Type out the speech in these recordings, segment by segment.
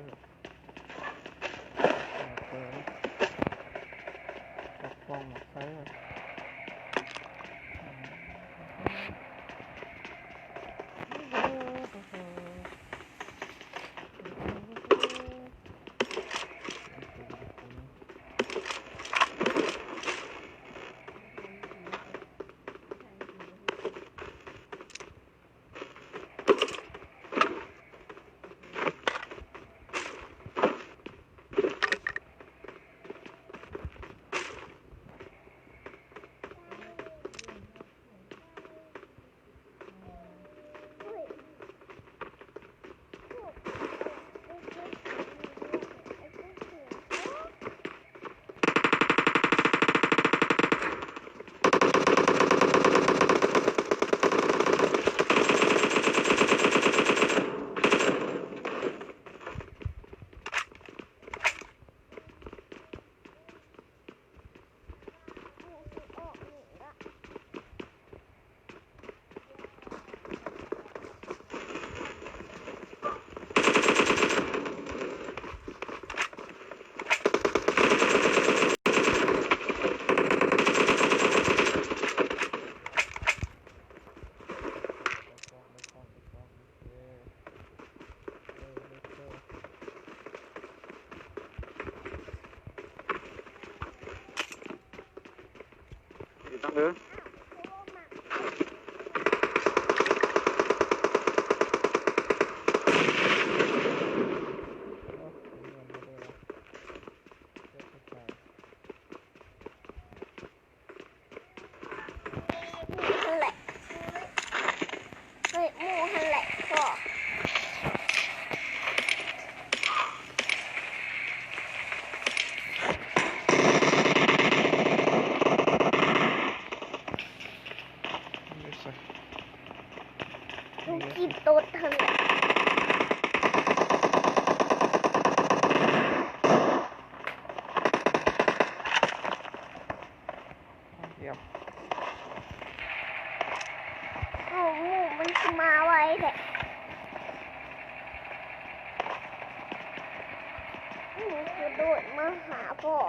ເປີດ ປັກປ່ອງໝາກໄຊ. ຫັ້ນແຫຼະ ເຮີ້ຍ ໝູ່ຫັ້ນແຫຼະພໍ່. ລູກຈີບໂຕດຫັ້ນແຫຼະ. ຢ້ຽມ. ໂອ້ ໝູ່ມັນຄືມາໄວແທ້ ໝູ່ກະໂດດມາຫາພໍ່.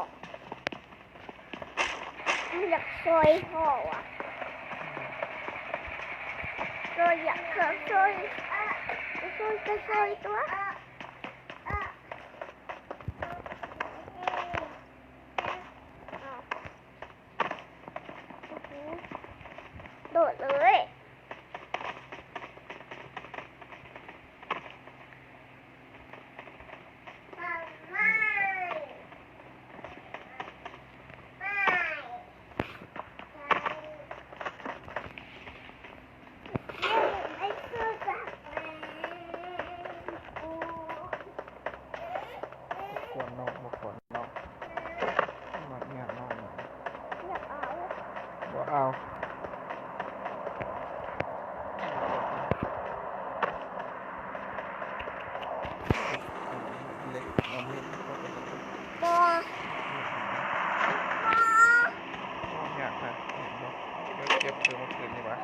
ມັນຢາກຊ່ອຍພໍ່ວະ ກໍຢາກ ກໍຊ່ອຍ ກໍຊ່ອຍ ກໍຊ່ອຍຕົວະ. ໂດດເລີຍ. ບໍ່ຄວນເນາະ ບໍ່ຄວນເນາະ ມັກຍາກເນາະ ຢາກເອົາ ບໍ່ເອົາ. ເຫຼັກ ເອົາມີດເຂົ້າໄປ ບໍ່ ບໍ່ ຢາກນະ ເຫັນບໍ່ ເກັບ ເກັບຄືເມື່ອຄືນນີ້ຫວາ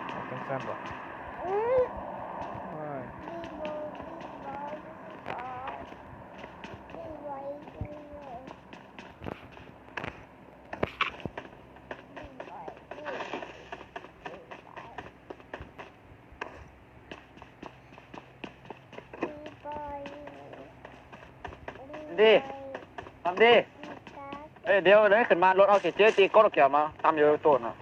ເອົາຈັ່ງຊັ້ນບໍ່ ອື ໂອ້ຍ. ດີ ທຳດີ ເອີຍ ດຽວເດີ ຂຶ້ນມາລົດເອົາ ຊິເຈ ຕີກ້ອນແກ້ວມາ ຕຳຢູ່ໂຕນະ.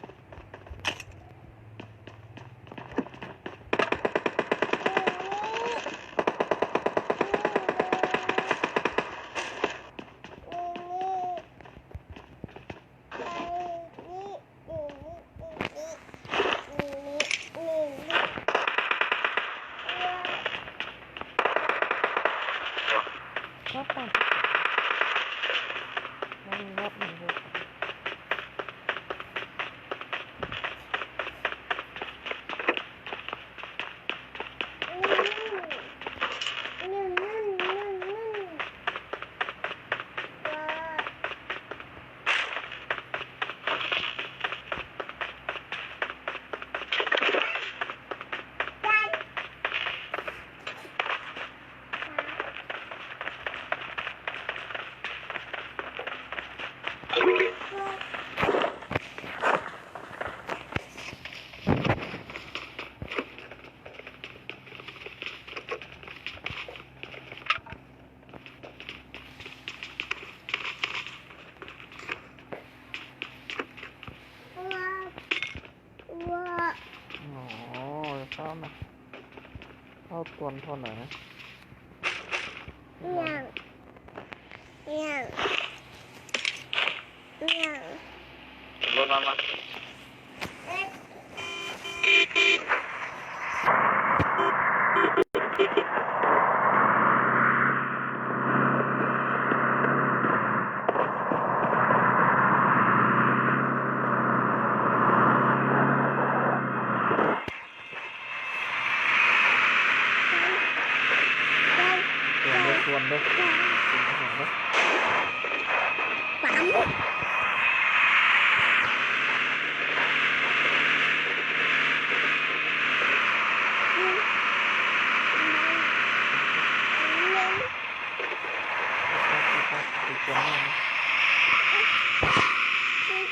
ອໍ ເອົານະ ເອົາຕອນເທົ່ານັ້ນນະ. ອີຫຍັງ? ອີຫຍັງ? ອີຫຍັງ? ລົດມາ ມາ. ເອີ ເອີ ເອີ ສວນເດີ ສວນເດີ ສວນເດີ.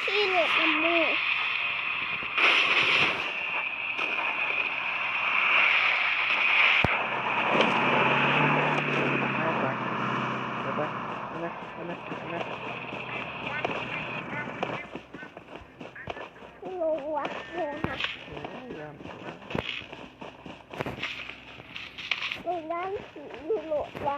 ຂີ່ລົດນຳໝູ່. ໄປ ໄປ ໄປ ໄປ ໄປ ໄປ ໄປ. ໂອ້ຍ ຢ້ານ ໂອ້ຍ ຢ້ານ ຢ້ານຂີ່ລົດວ່າ.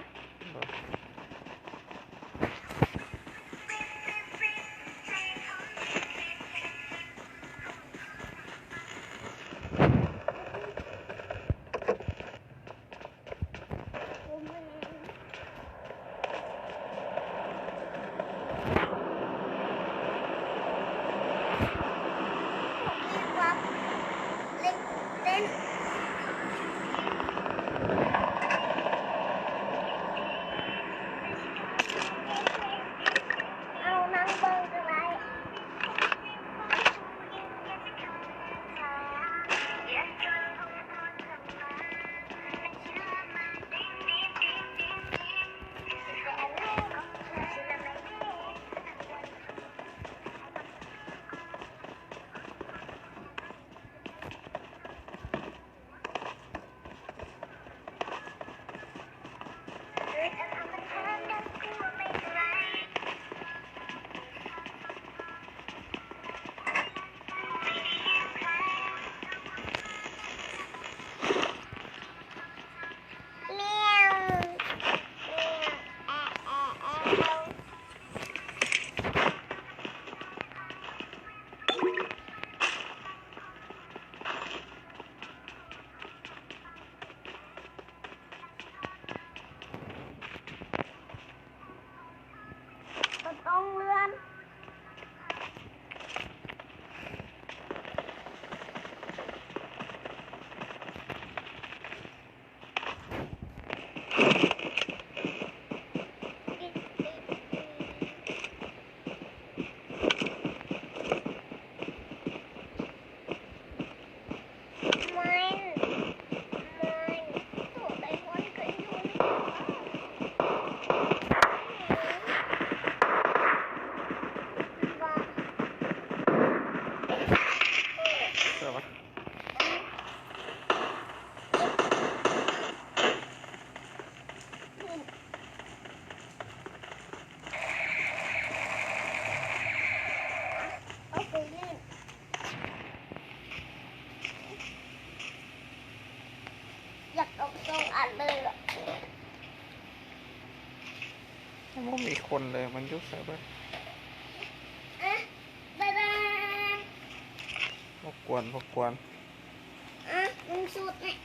ເອົານັ່ງເບິ່ງກໍໄດ້. ບໍ່ຕ້ອງເລື່ອນ. ຢາກເອົາສອງອັນເລີຍ. ມັນບໍ່ມີຄົນເລີຍ ມັນຢູ່ໃສເບິດ? ອ່ະ ບາຍບາຍ. ບໍ່ກວນ ບໍ່ກວນ. ອ່ະ ມັນສຸດແລ້ວ.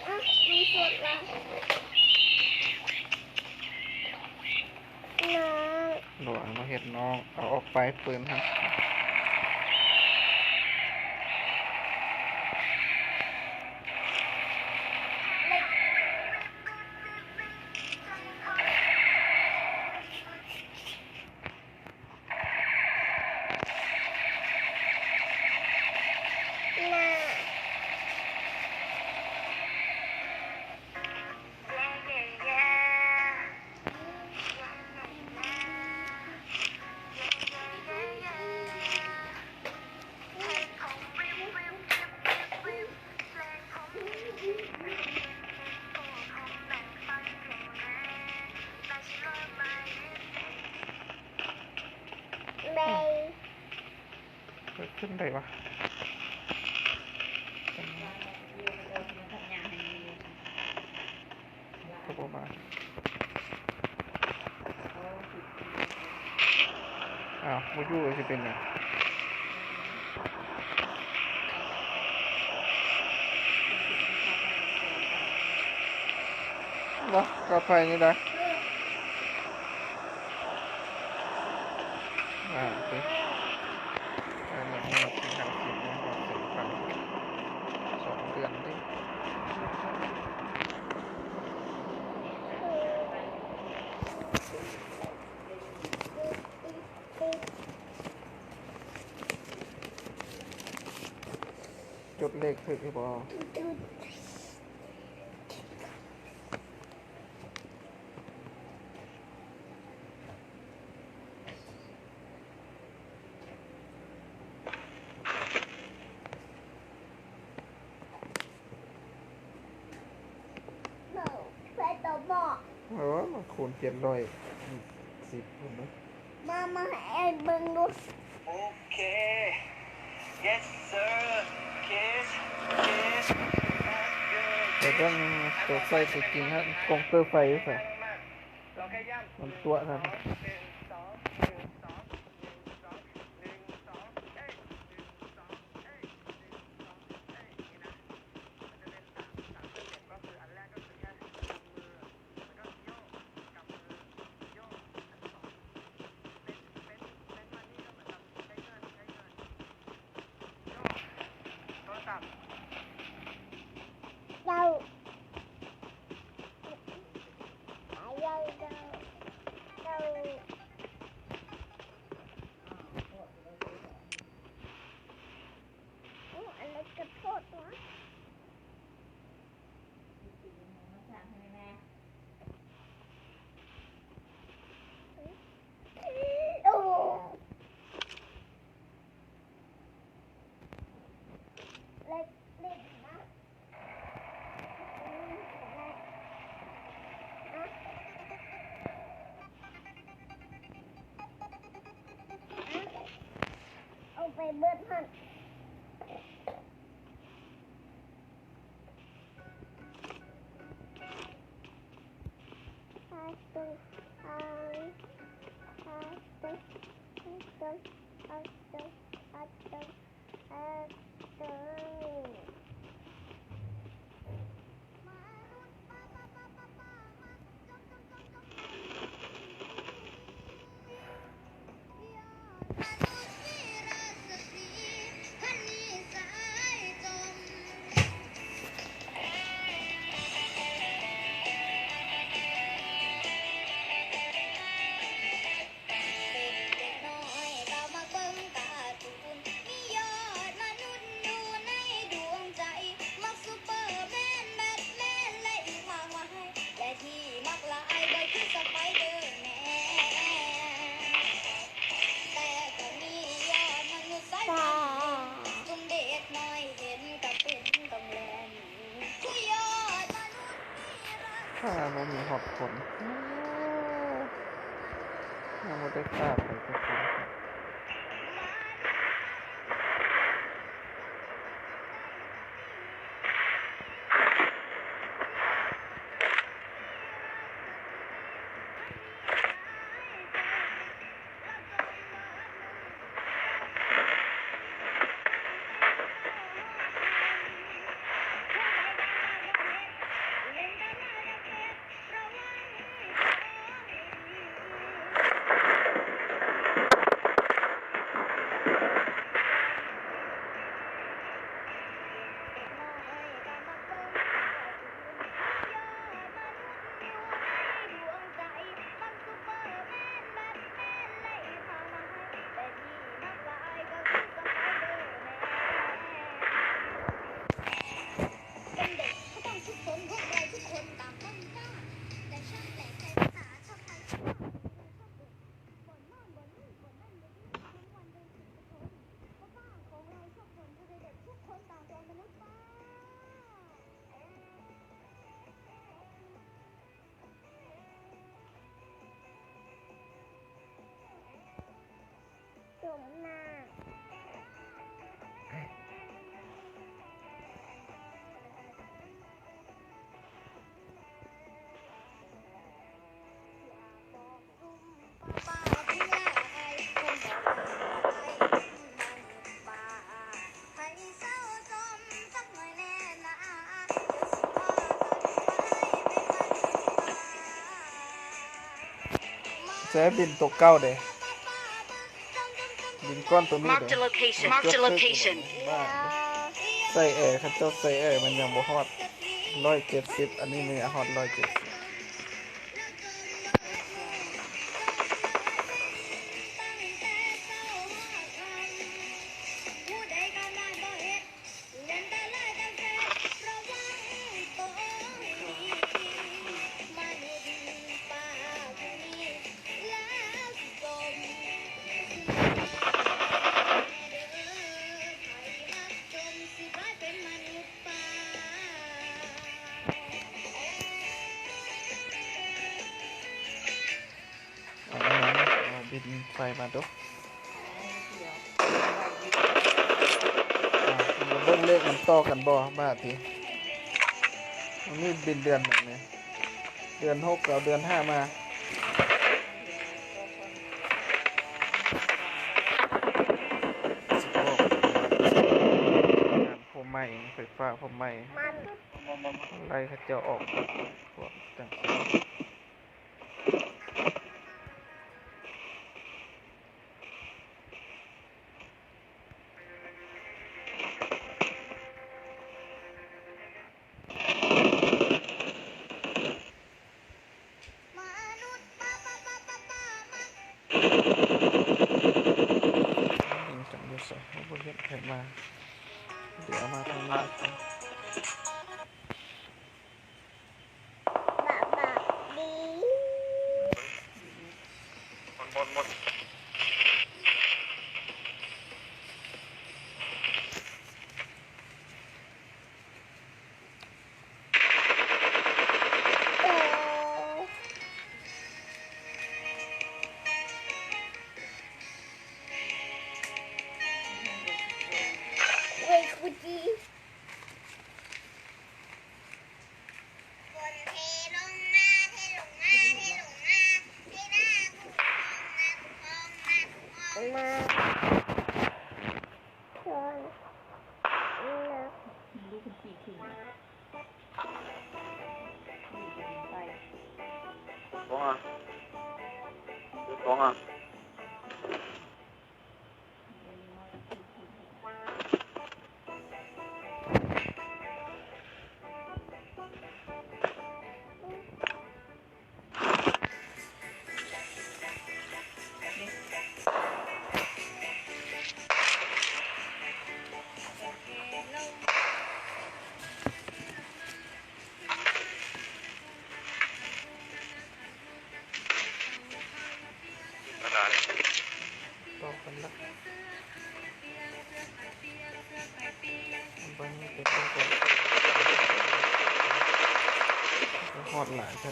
ອ່ະ ມັນສຸດແລ້ວ. ນ້ອງ ລະວັງມາເຮັດນ້ອງ ເອົາອອກໄປປືນຫັ້ນ. ນາ. ເປີດຂຶ້ນໄດ້ຫວາ? ກໍບໍ່ມາ. ອ້າວ ບໍ່ຢູ່ຊິເປັນຫຍັງ? ບໍ່ ກໍໄຟນີ້ລະ. ອ່າ ໂອເຄ ອັນນີ້ເມື່ອປີຫ້າສິບ ຍັງບໍ່ເຖິງພັນ ສອງເດືອນເດ້. ຈົດເລກຖືກຢູ່ບໍ່? ໂອ້ ມັນຄູນເຈັດຮ້ອຍສິບພຸ້ນເນາະ. ມາ ມາໃຫ້ອ້າຍເບິ່ງດູ. ໂອເຄ yes sir kiss kiss. ແຕ່ເບິ່ງໂຕໃຊ້ຕົວຈິງຫັ້ນ ກົງເຕີໄຟຢູ່ໃສ? ມັນຕົວະຊັ້ນ. ເອົາໄປເບິດຫັ້ນ.ຟ້າບໍ່ມີຮອດຝົນ. ໂອ້ ຍັງບໍ່ໄດ້ປາກໄປຈັກຄົນ. ແຊບິນໂຕເກົ່າເດ້ ບິນກ້ອນໂຕນີ້ເດ້ Marked a location. Marked a location. ບ້ານເດ້ ໃສ່ແອ ເຂົາເຈົ້າໃສ່ແອ ມັນຍັງບໍ່ຮອດຮ້ອຍເຈັດສິບ ອັນນີ້ມັນຮອດຮ້ອຍເຈັດສິບ. ເອົາອັນນັ້ນ ເອົາບິນໄຟມາດູ ອ່າ ມາເບິ່ງເລກມັນຕໍ່ກັນບໍ່ບາດນີ້ ມັນມີບິນເດືອນຫຍັງນີ້ ເດືອນຫົກ ເອົາເດືອນຫ້າມາ ສິບຫົກ ງານພົມໄໝ ໄຟຟ້າພົມໄໝ ໄລ່ເຂົາເຈົ້າອອກ ພວກຈັ່ງຊີ້. ເຫັນກັນຢູ່ໃສ ບໍ່ເຫັນໃຜມາ ດຽວມາທາງນີ້. ຕໍ່ກັນລະ ເບິ່ງເປັນຕົ້ນໄປ ຮອດຫຼາຍແທ້.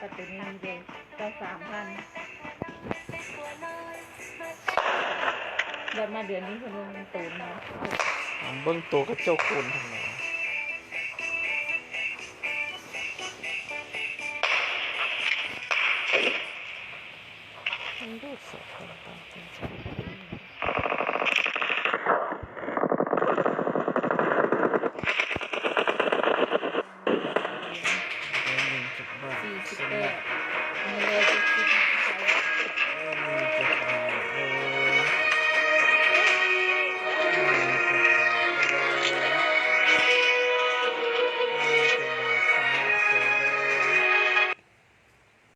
ປະຕູນີ້ເດ້ ເກົ້າສາມພັນ ແລ້ວມາເດືອນນີ້ເພິ່ນລົງໂຕນະ ເບິ່ງໂຕເຂົາເຈົ້າຄູນທາງໃດ. ສີ່ສິບແປດ ມື້ແລກ